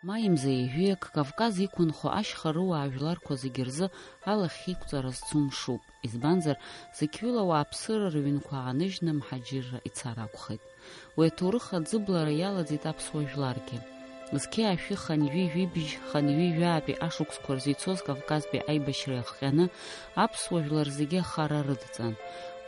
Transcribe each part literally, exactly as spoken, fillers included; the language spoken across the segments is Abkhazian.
Маи мза ҩажәиак Кавказ иқәынхо ашьха рыуаа жәларқәа зегьы рзы алахьеиқәҵара зцу мшуп, избанзар, зықьҩыла ауааԥсыра рыҩнқәа ааныжьны мҳаџьырра ицар акәхеит. Уи аҭоурых аӡыблара иалаӡит аԥсуа жәларгьы. Зқьи аашәи хынҩажәи жәибжь, хынҩажәи жәаатәи ашықәсқәа рзы ицоз Кавказтәи аибашьра иахҟьаны аԥсуа жәлар зегьы ахара рыдҵан.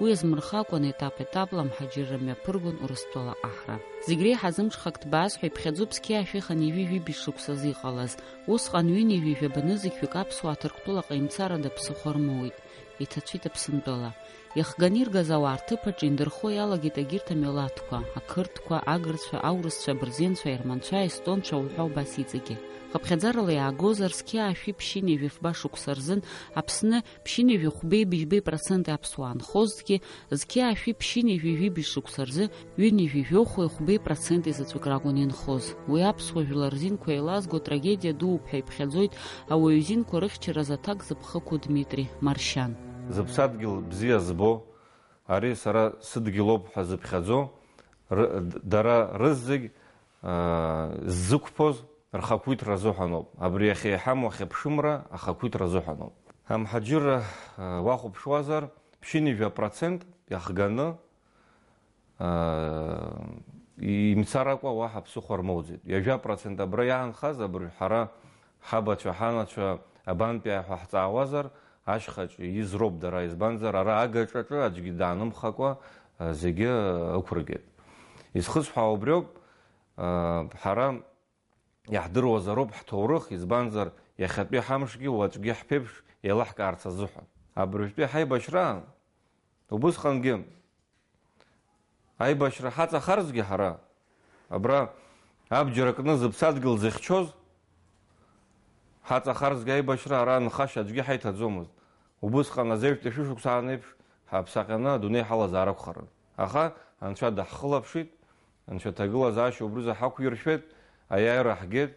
Уи азмырхакәан, етап-етапла амҳаџьырра мҩаԥыргон Урыстәыла аҟаҳра. Зегь реиҳа азымҽхак ҭбааз ҳәа иԥхьаӡоуп зқьи аашәи хынҩажәи жәибжь шықәсазы иҟалаз. Усҟан ҩынҩажәи жәаба нызқьҩык аԥсуаа Ҭырқәтәылаҟа имцарада ԥсыхәа рмоуит. Иҭацәит Аԥсынтәыла. Иахганы иргаз ауаа рҭыԥ аҿы индырхо иалагеит егьырҭ амилаҭқәа, ақырҭқәа, агырцәа, аурысцәа, абырзенцәа, аерманцәа, аестонцәа уҳәа убас иҵегьы. Хыԥхьаӡарала иаагозар, зқьи аашәи ԥшьынҩажәи фба шықәса рзын Аԥсны ԥшьынҩажәи хәбеи быжьбеи проценти аԥсуаа нхозҭгьы, зқьи аашәи ԥшьынҩажәи жәибжь шықәса рзы ҩынҩажәи жәохәи хәбеи проценти заҵәык ракәын инхоз. Уи аԥсуа жәлар рзинқәа еилазго трагедиа дууп ҳәа иԥхьаӡоит ауаҩы изинқәа рыхьчараз аҭак зыԥхықәу Дмитри Маршьан. Зыԥсадгьыл бзиа збо, ари сара сыдгьылоуп ҳәа зыԥхьаӡо, ры-, дара рызегь, аа, ззықәԥоз рхақәиҭра азыҳәаноуп. Абри иахьа иҳамоу ахьыԥшымра ахақәиҭра азыҳәаноуп. Амҳаџьырра, аа, уахәаԥшуазар, ԥшьынҩажәа процент иахганы, аа, имцаракәа уаҳа ԥсыхәа рмоуӡеит. Ҩажәа процент абра иаанхаз абыржә ҳара ҳабацәа, ҳанацәа абантәи ҳәа ҳҵаауазар, ашьхаҿ ииз роуп дара, избанзар, ара агаҿаҿы аӡәгьы даанымхакәа, а, зегьы ықәыргеит. Изхысҳәаауа убриоуп, а, ҳара иаҳдыруазароуп ҳҭоурых, избанзар, иахьатәи ҳамшгьы уаҵәгьы ҳԥеиԥш еилаҳкаарц азыҳәан. Абыржәтәи ҳаибашьраан, убысҟангьы, аибашьра ҳаҵахарцгьы ҳара, абра абџьар акны зыԥсадгьыл зыхьчоз, ҳаҵахарцгьы аибашьра ара нхашьа аӡәгьы ҳаиҭаӡомызт. Убысҟан азеижәтәи шәышықәса аан еиԥш ҳаԥсаҟьаны адунеи ҳалазаар акәхарын. Аха Анцәа даҳхылаԥшит, Анцәа аҭагылазаашьа убрыза ҳақәиршәеит, аиааира ҳгеит.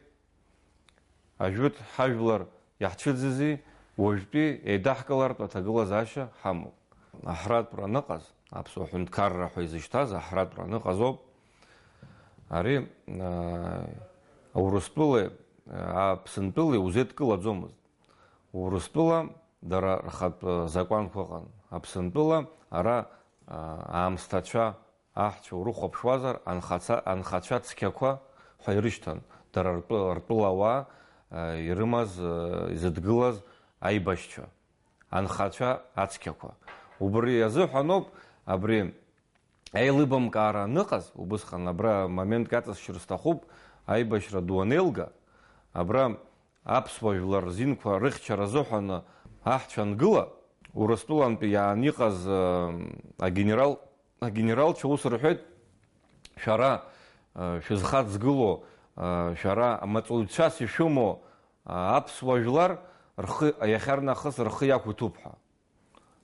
Ажәытә ҳажәлар иаҳцәыӡызи, уажәтәи еидаҳкылартә аҭагылазаашьа ҳамоуп. Аҳратәра аныҟаз, аԥсуа ҳәынҭқарра ҳәа изышьҭаз аҳратәра аныҟазоуп. Ари, аа, Урыстәылеи, аа, Аԥсынтәылеи узеидкылаӡомызт. Урыстәыла дара рхатә закәанқәа ыҟан. Аԥсынтәыла ара, аа, аамсҭацәа аҳцәа урыхәаԥшуазар, анхаца-, анхацәа цқьақәа ҳәа ирышьҭан, дара ртәы-, ртәыла ауаа, э, ирымаз, э, изыдгылаз аибашьцәа, анхацәа ацқьақәа. Убри азыҳәаноуп абри аилыбамкаара аныҟаз, убысҟан абра моментк аҵасшьыр сҭахуп, аибашьра ду анеилга, абра аԥсуа жәлар рзинқәа рыхьчара азыҳәаны аҳцәа ангыла, Урыстәылантәи иаан иҟаз, э, агенерал Агенералцәа ус рҳәеит, шәара, э, шәызхаҵгыло, э, шәара амаҵуҩцәас ишәымоу, э, аԥсуа жәлар рхы, иахьарнахыс рхы иақәиҭуп ҳәа.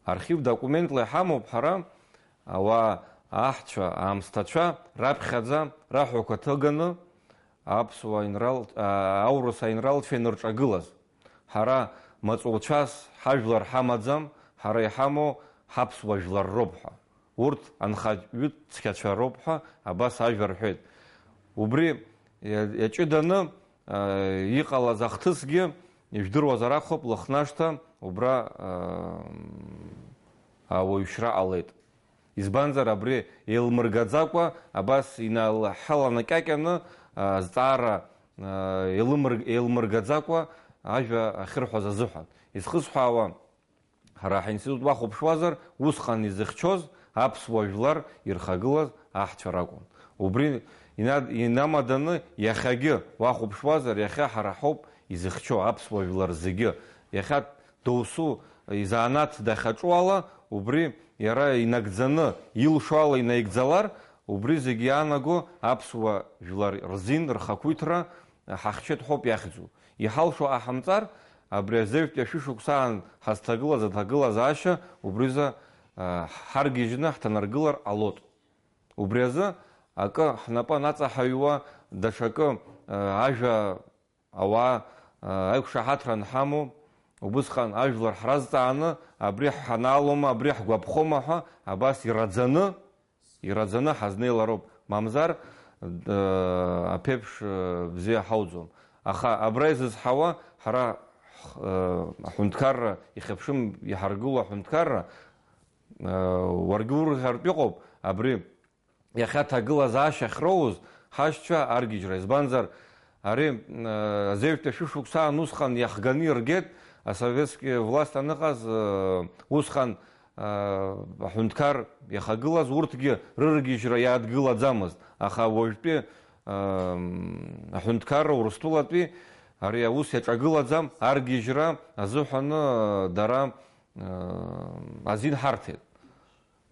Архив документла иҳамоуп ҳара, ауаа аҳцәа, аамсҭацәа раԥхьаӡа раҳәақәа ҭыганы, аԥсуа инрал-, а, аурыс аинралцәа инырҿагылаз. Ҳара маҵуцәас ҳажәлар ҳамаӡам, ҳара иҳамоу ҳаԥсуа жәлар роуп ҳәа. Урҭ анхаҩытә цқьацәа роуп ҳәа абас ажәа рҳәеит. Убри иа-, иаҷыданы, а, иҟалаз ахҭысгьы ижәдыруазар акәхап, Лыхнашҭа убра, а, ауаҩшьра ҟалеит. Избанзар, абри еилмыргаӡакәа, абас иналҳаланакьакьаны, а, азҵаара, а, еилымыр-, еилмыргаӡакәа ажәа ахьырҳәаз азыҳәан. Изхысҳәаауа, ҳара ҳаинститут уахәаԥшуазар, усҟан изыхьчоз аԥсуа жәлар ирхагылаз аҳцәа ракәын. Убри ина-, инамаданы иахьагьы уахәаԥшуазар, иахьа ҳара ҳауп изыхьчо аԥсуа жәлар зегьы. Иахьа доусу изанааҭ дахьаҿу ала, убри иара инагӡаны, илшо ала инаигӡалар, убри зегь иаанаго аԥсуа жәлар рзин рхақәиҭра ҳахьчеит ҳәоуп иахьӡу. Иҳалшо ҟаҳамҵар, абри азеижәтәи ашәышықәсаан ҳазҭагылаз аҭагылазаашьа убризы, а, ҳаргьежьны ҳҭанаргылар ҟалоит. Убри азы акы ҳнапы анаҵаҳаҩуа, даҽакы, а, ажәа Ауаа, аа, аиқәшаҳаҭра анҳамоу, убысҟан ажәлар ҳразҵааны, абри ҳанаалома, абри ҳгәаԥхома ҳәа, абас ираӡаны, ираӡаны ҳазнеилароуп. Мамзар, д-, аԥеиԥш, э, бзиа ҳауӡом. Аха абра изызҳауа, ҳара ҳ-, э, аҳәынҭқарра ихьыԥшым иҳаргыло аҳәынҭқарра, э, уаргьы ургәаартә иҟоуп, абри иахьа аҭагылазаашьа ахьроуз ҳашьцәа аргьежьра. Избанзар, ари, э, азеижәтәи ашәышықәса аан усҟан иахганы иргеит, асоветски власть аныҟаз, э, усҟан, э, аҳәынҭқар иахагылаз урҭгьы рыргьежьра иадгылаӡамызт, аха уажәтәи, э, аҳәынҭқарра Урыстәылатәи ари аус иаҿагылаӡам, аргьежьра азыҳәаны, э, дара, э, азин ҳарҭеит.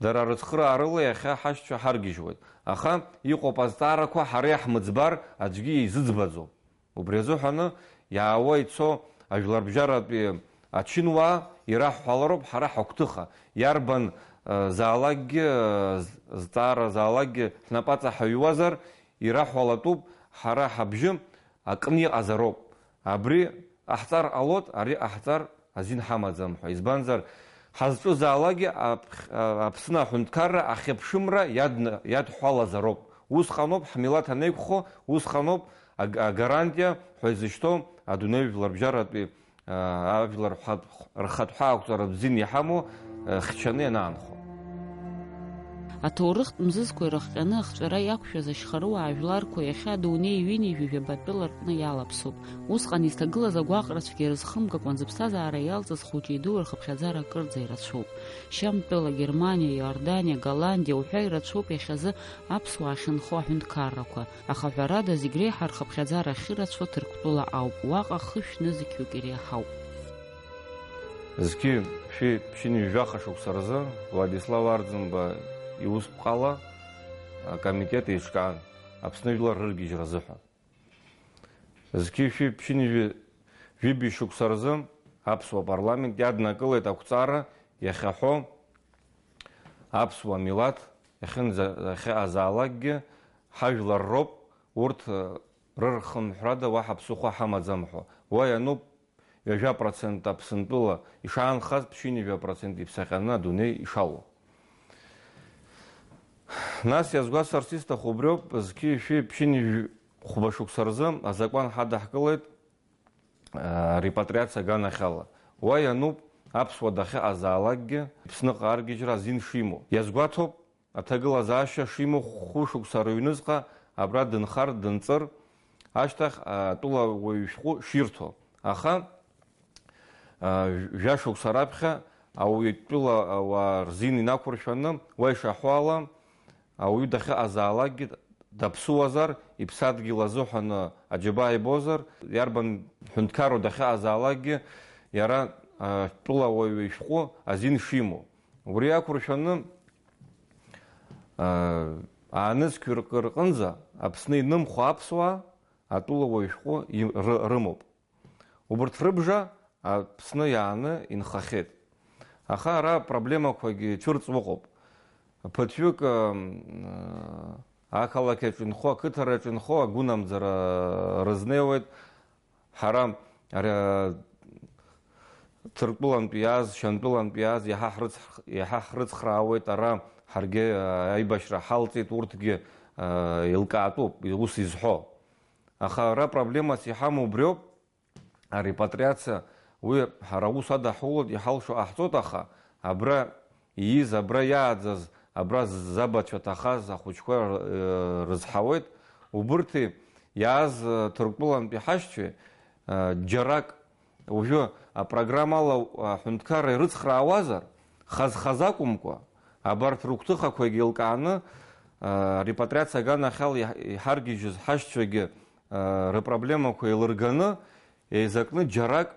Дара рыцхыраарыла иахьа ҳашьцәа ҳаргьежьуеит. Аха иҟоуп азҵаарақәа, ҳара иаҳмыӡбар аӡәгьы изыӡбаӡом. Убри азыҳәаны иаауа ицо ажәларбжьаратәи ачынуаа ираҳҳәалароуп ҳара ҳагәҭыха. Иарбан, э, заалакгьы, э, з-, зҵаара заалакгьы ҳнапаҵаҳаҩуазар, ираҳәалатәуп ҳара ҳабжьы акны иҟазароуп. Абри ҟаҳҵар ҟалоит, ари ҟаҳҵар азин ҳамаӡам ҳәа. Избанзар, ҳазҿызаалакгьы Аԥх-, а-, Аԥсны аҳәынҭқарра ахьыԥшымра иадна-, иадҳәалазароуп. Усҟаноуп ҳмилаҭ анеиқәхо, усҟаноуп аг-, агарантиа ҳәа изышьҭоу адунеи жәларбжьаратәи, а, ажәлар рхатә-, рхатә ҳәаақәҵара бзианы иҳамоу, а, хьчаны ианаанхо. Аҭоурыхтә мзызқәа ирыхҟьаны ахҵәара иақәшәаз ашьхаруаа жәларқәа иахьа адунеи ҩынҩажәи жәабатәыла рҟны иалаԥсоуп. Усҟан изҭагылаз агәаҟрацәгьа ирызхымгакәан зыԥсҭазаара иалҵыз хәыҷи-дуи рхыԥхьаӡара акырӡа ирацәоуп. Шьамтәыла, Германиа, Иорданиа, Голландиа уҳәа ирацәоуп иахьазы аԥсуаа ахьынхо аҳәынҭқаррақәа. Аха ҳәарада, зегь реиҳа рхыԥхьаӡара ахьырацәоу Ҭырқәтәыла ауп, уаҟа хышә нызқьҩык иреиҳауп. Зқьи шәи ԥшьынҩажәи жәаха шықәса рзы Владислав Арӡынба иусԥҟала акомитет еиҿкаан, Аԥсны жәлар рыргьежьра азыҳәан. Зқьи шәи ԥшьынҩажәи жәибжь шықәса рзы аԥсуа парламент иаднакылеит ақәҵара иахьаҳәо, аԥсуа милаҭ иахьынӡа-, иахьыҟазаалакгьы ҳажәлар роуп, урҭ, э, рырхынҳәрада уаҳа ԥсыхәа ҳамаӡам ҳәа. Уа иануп ҩажәа процент Аԥсынтәыла ишаанхаз, ԥшьынҩажәа процент иԥсаҟьаны адунеи ишалоу. Нас иазгәасҭарц исҭаху убриоуп, зқьи шәи ԥшьынҩажәи хәба шықәса рзы азакәан ҳадаҳкылеит, э, репатриациа аганахьала. Уа иануп аԥсуа дахьыҟазаалакгьы Аԥсныҟа аргьежьра азин шимоу. Иазгәаҭоуп, аҭагылазаашьа шимоу хәышықәса рыҩныҵҟа абра дынхар, дынҵыр, ашьҭахь атәылауаҩ шәҟәы ширҭо. Аха, а, жәа шықәса раԥхьа ауаҩытәыла ауаа рзин инақәыршәаны, уа ишаҳәо ала, ауаҩы дахьыҟазаалакгьы даԥсуазар, иԥсадгьыл азыҳәаны аџьабаа ибозар, иарбан ҳәынҭқарроу дахьыҟазаалакгьы иара, а, тәылауаҩ ишәҟәы азин шимоу. Убри иақәыршәаны, аа, аанызқьҩык рҟынӡа Аԥсны инымхо аԥсуаа атәылауаҩ шәҟәы и-, ры-, рымоуп. Убырҭ рыбжа Аԥсны иааны инхахьеит. Аха ара апроблемақәагьы цәырҵуа ыҟоуп. Ԥыҭҩык, м, ақалақь аҿы инхо, ақыҭараҿы инхо агәынамӡара рызнеиуеит. Ҳара, ара, Ҭырқәтәылантә иааз, Шьантәылантә иааз иаҳа ҳрыцх-, иаҳа ҳрыцхраауеит, ара ҳаргьы, а, аибашьра ҳалҵит, урҭгьы, а, еилкаатәуп, ус изҳәо. Аха ара проблемас иҳамоу убриоуп, арепатриациа, уи ҳара аус адаҳулоит, иҳалшо ҟаҳҵоит, аха абра ииз, абра иааӡаз, абра забацәа ҭахаз ахәыҷқәа р-, рызҳауеит. Убырҭи иааз, э, Ҭырқәтәылантәи ҳашьцәеи, э, џьарак, уажәы апрограммала аҳәынҭқарра ирыцхраауазар, хаз-хаз акәымкәа, абарҭ рыгәҭыхақәагьы еилкааны, э, репатриациа аганахьала иҳ-, иҳаргьежьыз ҳашьцәагьы, э, рыпроблемақәа еилырганы, еизакны џьарак,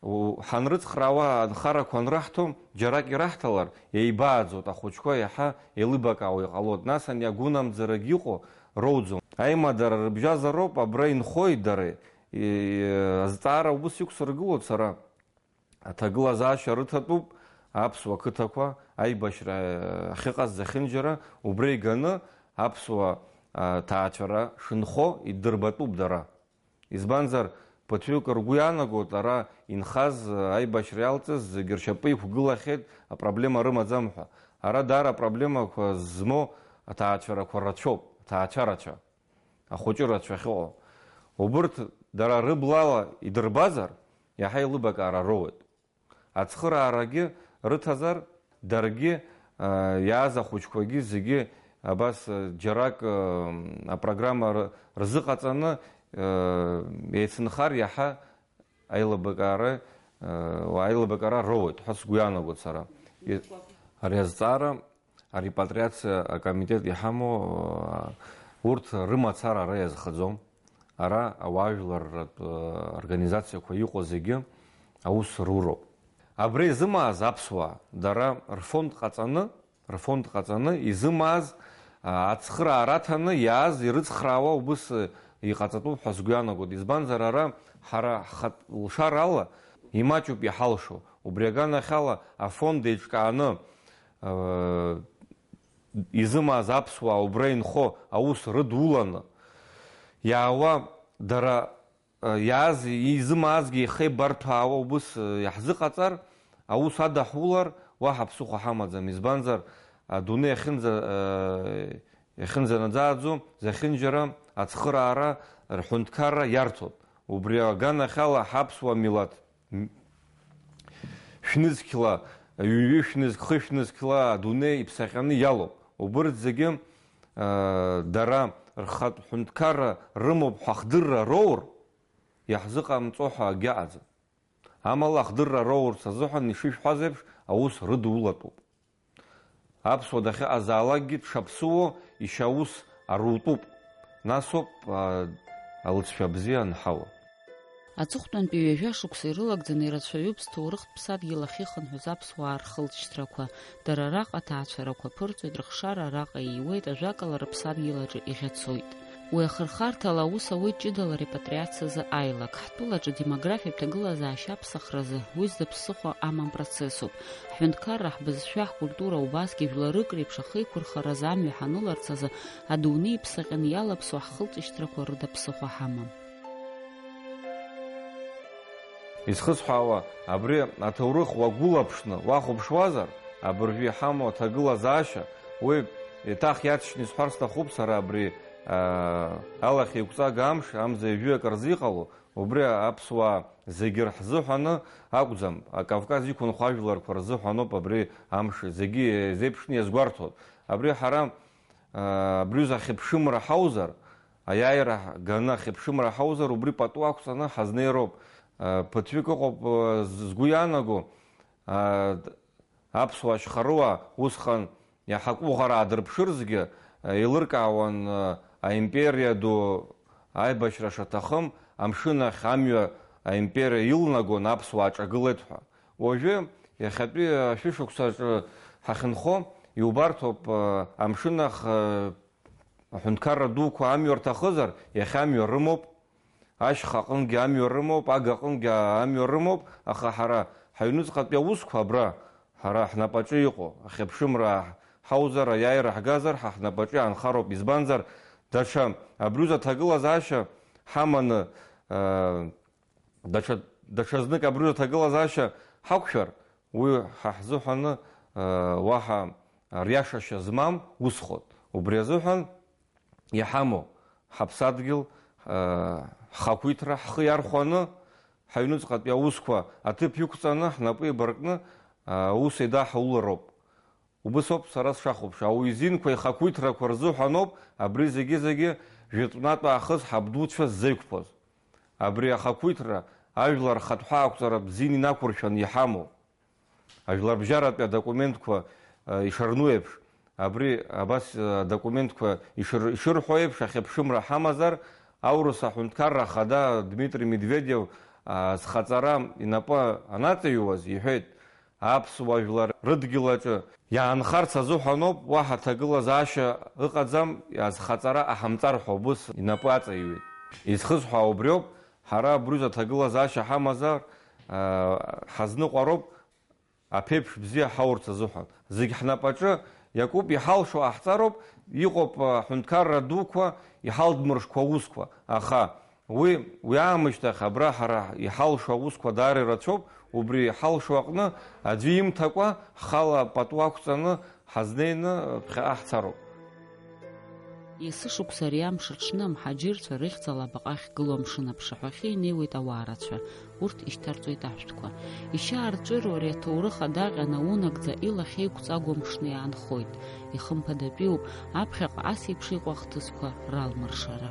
у-, ҳанрыцхраауа, анхарақәа анраҳҭо, џьарак ираҳҭалар, еибааӡоит, ахәыҷқәа иаҳа еилибакаауа иҟалоит. Нас ани агәынамӡарагь иҟоу роуӡом. Аимадара рыбжьазароуп, абра инхои дареи, и-, азҵаара убыс иқәсыргылоит сара. Аҭагылазаашьа рыҭатәуп аԥсуа қыҭақәа, аибашьра ахьыҟаз зехьынџьара, убра иганы аԥсуа, а, ҭаацәара шынхо иддырбатәуп дара. Избанзар, ԥыҭҩык ргәы иаанагоит, ара инхаз, аибашьра иалҵыз зегьы ршьапы иқәгылахьеит, апроблема рымаӡам ҳәа. Ара даара апроблемақәа змоу аҭаацәарақәа рацәоуп, аҭаацәа рацәа, ахәыҷы рацәа ахьыҟоу. Убырҭ дара рыблала идырбазар, иаҳа еилыбакаара роуеит. Ацхыраарагьы рыҭазар, даргьы, а, иааз ахәыҷқәагьы зегьы абас, а, џьарак, а, апрограмма ры-, рзыҟаҵаны, а, еицынхар иаҳа аилыбакаара, а, аилыбакаара роуеит ҳәа сгәы иаанагоит сара. И-, ари азҵаара арепатриациа акомитет иҳамоу, а, урҭ рымацара ара иазхаӡом. Ара ауаажәларратә, а, организациақәа иҟоу зегьы аус руроуп. Абра изымааз аԥсуаа, дара рфонд ҟаҵаны, рфонд ҟаҵаны изымааз, а, ацхыраара аҭаны иааз ирыцхраауа убыс, а, иҟаҵатәуп ҳәа сгәы иаанагоит. Избанзар, ара ҳара ҳхатә лшарала имаҷуп иҳалшо. Убри аганахьала афонд еиҿкааны, а, изымааз аԥсуаа убра инхо аус рыдуланы иаауа, дара, а, иааз, изымаазгьы ихеибарҭәаауа убыс, а, иаҳзыҟаҵар, аус адаҳулар, уаҳа ԥсыхәа ҳамаӡам. Избанзар, адунеи ахьынӡа-, а, иахьынӡанаӡааӡо, зехьынџьара ацхыраара, рҳәынҭқарра иарҭоит. Убри аганахьала ҳаԥсуа милаҭ шәнызқьла, ҩажәи шәнызқь, хышә нызқьла адунеи иԥсаҟьаны иалоуп. Убырҭ зегьы, а, дара рхатә ҳәынҭқарра рымоуп ҳәа хдырра роур, иаҳзыҟамҵо ҳәа акгьы аҟаӡам. Амала ахдырра роурц азыҳәан ишышәҳәаз еиԥш аус рыдулатәуп. Аԥсуа дахьыҟазаалакгьы дшаԥсыуоу ишьаус арутәуп, насоуп, а, алыҵшәа бзиа анҳауа. Аҵыхәтәантәи ҩажәа шықәса ирылагӡаны ирацәаҩуп зҭоурыхтә ԥсадгьыл ахьыхынҳәыз аԥсуаа рхылҵшьҭрақәа. Дара араҟа аҭаацәарақәа ԥырҵоит, рыхшара араҟа ииуеит, ажәакала, рыԥсадгьыл аҿы иӷьацоит. Уи ахырхарҭала аус ауеит ҷыдала арепатриациазы аилак. Ҳтәылаҿы демографиатә ҭагылазаашьа аԥсахразы уи зда ԥсыхәа амам процессуп. Ҳҳәынҭқарра, ҳбызшәа, ҳкультура, убасгьы жәларык реиԥш ахеиқәырхаразы амҩа ҳаныларц азы адунеи иԥсаҟьаны иалаԥсоу ҳхылҵышьҭрақәа рыда ԥсыхәа ҳамам. Исхысҳәаауа, абри аҭоурых уагәылаԥшны уахәаԥшуазар, абыржәы иҳамоу аҭагылазаашьа, уи еиҭах иаҵшьны исҳәар сҭахуп сара абри, аа, алахьеиқәҵага амш, амза ҩажәи акы рзы иҟало, убри аԥсуаа зегьы рҳзыҳәаны акәӡам, Акавказ иқәынхо ажәларқәа рзыҳәаноуп абри амш зегьы еизеиԥшны иазгәарҭоит. Абри ҳара, аа, абри аҩыза ахьыԥшымра ҳауазар, аиааира ганы ахьыԥшымра ҳауазар, убри пату ақәҵаны ҳазнеироуп. Ԥыҭҩык ыҟоуп, згәы иаанаго, аԥсуа ашьхарыуаа усҟан иаҳа ҟәыӷара аадырԥшырзгьы, еилыркаауан аимпериа ду аибашьра шаҭахым, амшын ахь амҩа аимпериа илнагон, аԥсуаа аҿагылеит ҳәа. Уажәы, иахьатәи ашәышықәсаҿы ҳахьынхо, иубарҭоуп, амшын ах Аҳәынҭқарра дуқәа амҩа рҭахызар, иахьа амҩа рымоуп, ашьха аҟынгьы амҩа рымоуп, ага аҟынгьы амҩа рымоуп, аха ҳара ҳаҩныҵҟатәи аусқәа абра, ҳара ҳнапаҿы иҟоу, ахьыԥшымра ҳауазар, аиааира ҳгазар, ҳа ҳнапаҿы иаанхароуп, избанзар, даҽа абри аҩыза аҭагылазаашьа ҳаманы, даҽа, даҽазнык абри аҭагылазаашьа ҳақәшәар, уи ҳа ҳзыҳәаны, уаҳа риашашьа змам усхоит. Убри азыҳәан иҳамоу ҳаԥсадгьыл, ҳхақәиҭра ҳхы иархәаны, ҳаҩныҵҟатәи аусқәа аҭыԥ иқәҵаны, ҳнапы еибаркны, аус еидаҳаулароуп. Убыс ауп сара сшахәаԥшуа. Ауаҩы изинқәа ихақәиҭрақәа рзыҳәаноуп абри зегьы-зегьы жәытәнатә аахыс ҳабдуцәа ззеиқәԥоз. Абри ахақәиҭра ажәлар рхатә ҳәаақәҵара бзианы инақәыршәаны иҳамоу. Ажәларбжьаратәи адокументқәа, э, ишарну еиԥш, абри абас, э, адокументқәа ишыр-, ишырҳәо еиԥш, ахьыԥшымра ҳамазар, аурыс аҳәынҭқарра ахада Дмитри Медведев, а, зхаҵара инапы анаҵаҩуаз, иҳәеит, аԥсуа жәлар рыдгьыл аҿы иаанхарц азыҳәаноуп, уаҳа ҭагылазаашьа ыҟаӡам, азхаҵара ҟаҳамҵар ҳәа убыс инапы аҵаиҩит. Изхысҳәаау убриоуп, ҳара абри аҩыза аҭагылазаашьа ҳамазар, аа, ҳазныҟәароуп, аԥеиԥш бзиа ҳаурц азыҳәан. Зегь ҳнапаҿы иакуп, иҳалшо ҟаҳҵароуп, иҟоуп, аа, аҳәынҭқарра дуқәа, иҳалдмыршқәа аусқәа, аха Уи, уи аамышьҭахь абра ҳара иҳалшо аусқәа даара ирацәоуп, убри иҳалшо аҟны аӡәы имҭакәа ҳхала пату ақәҵаны ҳазнеины ԥхьаҟа ҳцароуп. Есышықәса ари амш аҽны амҳаџьырцәа рыхьӡала абаҟа ахьгылоу амшын аԥшаҳәахьы инеиуеит ауаа рацәа, урҭ ишьҭарҵоит ашәҭқәа. Ишьаарҵәыроу ари аҭоурых адаҟьа наунагӡа илахьеиқәҵагоу амшны иаанхоит. Ихымԥадатәиуп аԥхьаҟа ас еиԥш иҟоу ахҭысқәа ралмыршара.